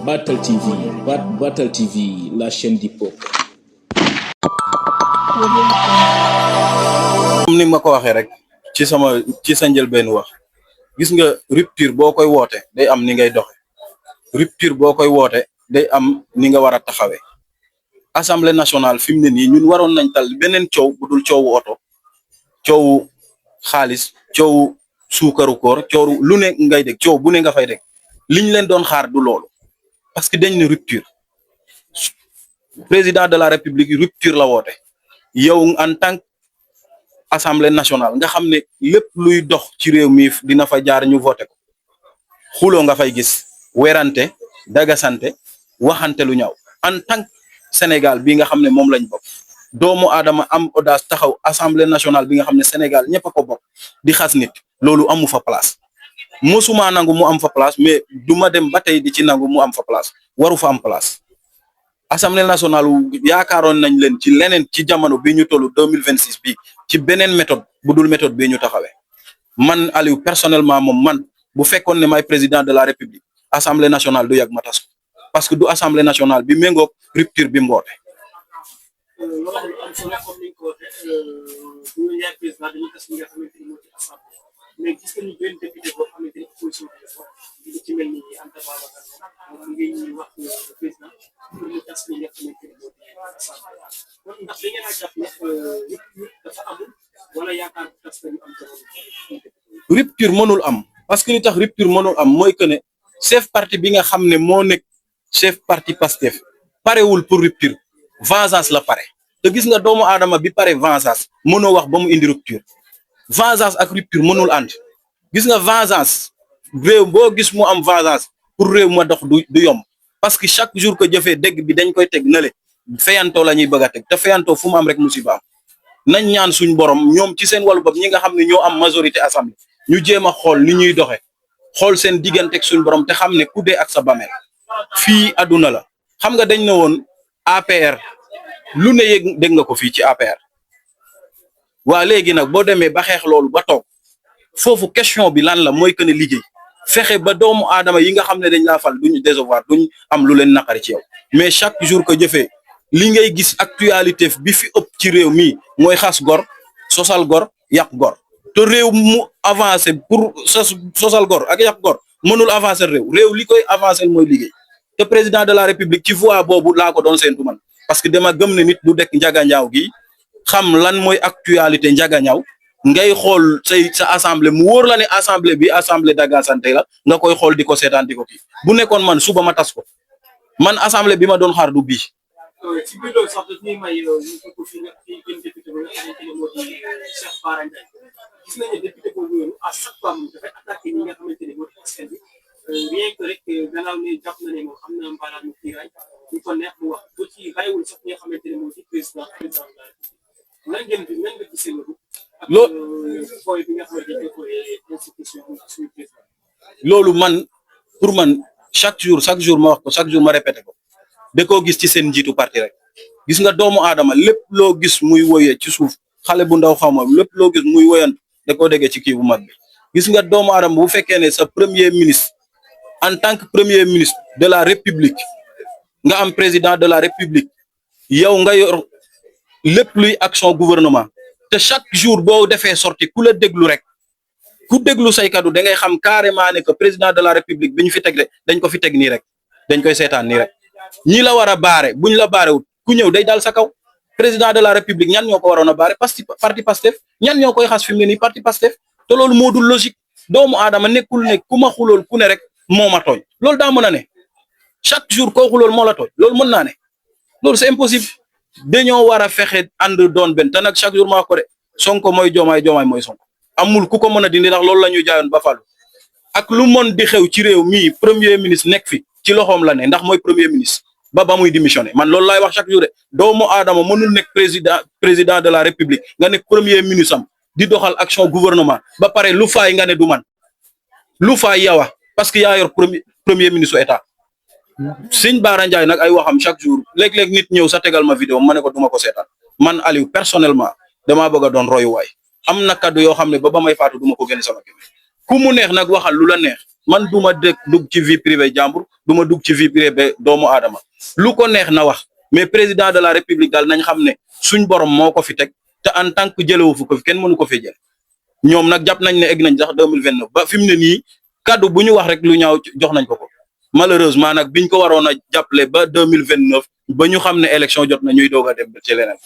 Battle TV, Battle TV, la chaîne du peuple. comme ni ma ko waxee rek ci sa njëlbeen wax gis nga rupture boo koy woote day am ni ngay doxe rupture boo koy woote day am ni nga war a taxawee assemblée nationale fi mu ne nii ñun waroon nañ tal beneen coow bu dul coowu oto coowu xaalis coowu suukaru koor coow lu ne ngay dégg coow bu ne nga fay dégg liñ leen doon xaar du loolu parce que dañ ne rupture président de la république rupture la woote yow en tant que assemblée nationale nga xam ne lépp luy dox ci réew mi dina fa jaar ñu voté ko xuloo nga fay gis werante dagasante waxante lu ñaaw en tant que Sénégal bi nga xam ne moom lañ bokk doomu aadama am audace taxaw assemblée nationale bi nga xam ne Sénégal ñëpp a ko bokk di xas nit loolu amu fa place mosuma nangu mu am fa place mais duma dem ba tey di ci nangu mu am fa place waru fa am place assemblée nationale yaakaaroon nañ leen ci leneen ci jamono bi ñu tollu 2026 bi ci beneen méthode bu dul méthode bi ñu taxawee man Aliou personnellement moom man bu fekkoon ne may président de la république assemblée nationale du yàgg ma tas ko parce que du assemblée nationale bi méngoog rupture bi mboote mais gis nañu benn député boo xamante ni opposition bi ci mel ni Anta Babacar moom ngay wax président pour mu tas li nga xamante ni moo di ndax da ngeen a jàpp ne dafa amul wala yaakaar tas nañu am rupture mënul am parce que li tax rupture mënul am mooy que ne chef parti bi nga xam ne moo nekk chef parti Pastef parewul pour rupture vengeance la pare te gis nga doomu aadama bi pare vengeance mënoo wax ba mu indi rupture vengeance ak rupture mënul ànd gis nga vengeance réew boo gis mu am vengeance pour réew ma dox du yomb parce que chaque jour que jëfee dégg bi dañ koy teg na le fayantoo la ñuy bëgg a teg te fayantoo fu mu am rek musiba am nañ ñaan suñ borom ñoom ci seen wàllu bopp ñi nga xam ne ñoo am majorité assemblée ñu jéem a xool ni ñuy doxe xool seen diggante ak suñ borom te xam ne ku dee ak sa bameel fii àdduna la xam nga dañ ne woon APR lu ne yëg dégg nga ko fii ci APR waa léegi nag boo demee ba xeex loolu ba toog foofu question bi lan la mooy que ne liggéey fexe ba doomu aadama yi nga xam ne dañ laa fal duñu décevoir duñ am lu leen naqari ci yow mais chaque jour que jëfee li ngay gis actualité bi fi ëpp ci réew mi mooy xas gor sosal gor yàq gor te réew mu avancé pour sosal gor ak yàq gor mënul avancer réew li koy avancer mooy liggéey te président de la république ci voie boobu laa ko doon seentu man parce que dama gëm ne nit du dekk njaganjaaw gi xam lan mooy actualité njagañaaw ngay xool sa assemblée mu wóor la ne assemblée bi assemblée dagasante la nga koy xool di ko seetaan di ko kii bu nekkoon man suba ma tas ko man assemblée bi ma doon xaar du bii. ci biir loolu sax dañuy may ñu ko fi gën député ba nga xamante ne moo di Cheikh Bara Ndiaye gis nañu député boobu yooyu à chaque fois mu dafay attaqué ñi nga xamante ne moo di askan bi rien que rek gannaaw ne jàpp na ne moom xam na mbaalaam ñu kiiraay ñu ko neex mu wax ba ci bàyyiwul sax ñi nga xamante ne moo di président nan ngeen di nan nga gisee loolu man pour man chaque jour ma wax ko chaque jour ma répété ko da koo gis ci seen njiitu parti rek gis nga doomu aadama lépp loo gis muy woyee ci suuf xale bu ndaw xawma lépp loo gis muy woyantu da koo déggee ci kii bu mag bi gis nga doomu aadama bu fekkee ne sa premier ministre en tant que premier ministre de la république nga am président de la république yow nga yor lépp luy action gouvernement te chaque jour boo defee sorti ku la déglu rek ku déglu say kaddu da ngay xam carrément ne que président de la république bi ñu fi teg de dañ ko fi teg nii rek dañ koy seetaan nii rek ñi la war a baare buñ la baarewut ku ñëw day dal sa kaw président de la république ñan ñoo ko waroon a baare parti Pastef ñan ñoo koy xas fi mu ne nii parti Pastef te loolu moo dul logique doomu aadama nekkul ne ku ma xulool ku ne rek moo ma tooñ loolu daa mën a ne chaque jour koo xulool moo la tooñ loolu mën naa ne loolu c'est impossible dañoo war a fexe ànd doon benn te nag chaque jour maa ko de Sonko mooy Diomaye mooy Sonko amul ku ko mën a dindi ndax loolu la ñuy jaayoon ba falu ak lu mën di xew ci réew mii premier ministre nekk fi ci loxoom la ne ndax mooy premier ministre ba muy démissionné man loolu laay wax chaque jour de doomu aadama mënul nekk président de la république nga nekk premier ministre am di doxal action gouvernement ba pare lu faay nga ne du man lu faay yawa parce que yaa yor premier ministre état Sëñ Bara Ndiaye nag ay waxam chaque jour léeg-léeg nit ñëw sa tegal ma vidéo ma ne ko duma ko seetaan man Aliou personnellement damaa bëgg a doon royuwaay am na kaddu yoo xam ne ba may faatu duma ko génne sama gémmiñ ku mu neex nag waxal lu la neex man du ma dugg ci vie privée jàmbur du ma dugg ci vie privée doomu aadama lu ko neex na wax mais président de la république daal nañ xam ne suñ borom moo ko fi teg te en tant que jëlewu fu ko fi kenn mënu ko fi jël ñoom nag jàpp nañ ne egg nañ sax 2029 ba fi mu ne nii kaddu bu ñu wax rek lu ñaaw jox nañ ko malheureusement nag biñ ko waroon a jàppale ba 2029 ba ñu xam ne élection jot na ñuy doog a dem ci leneen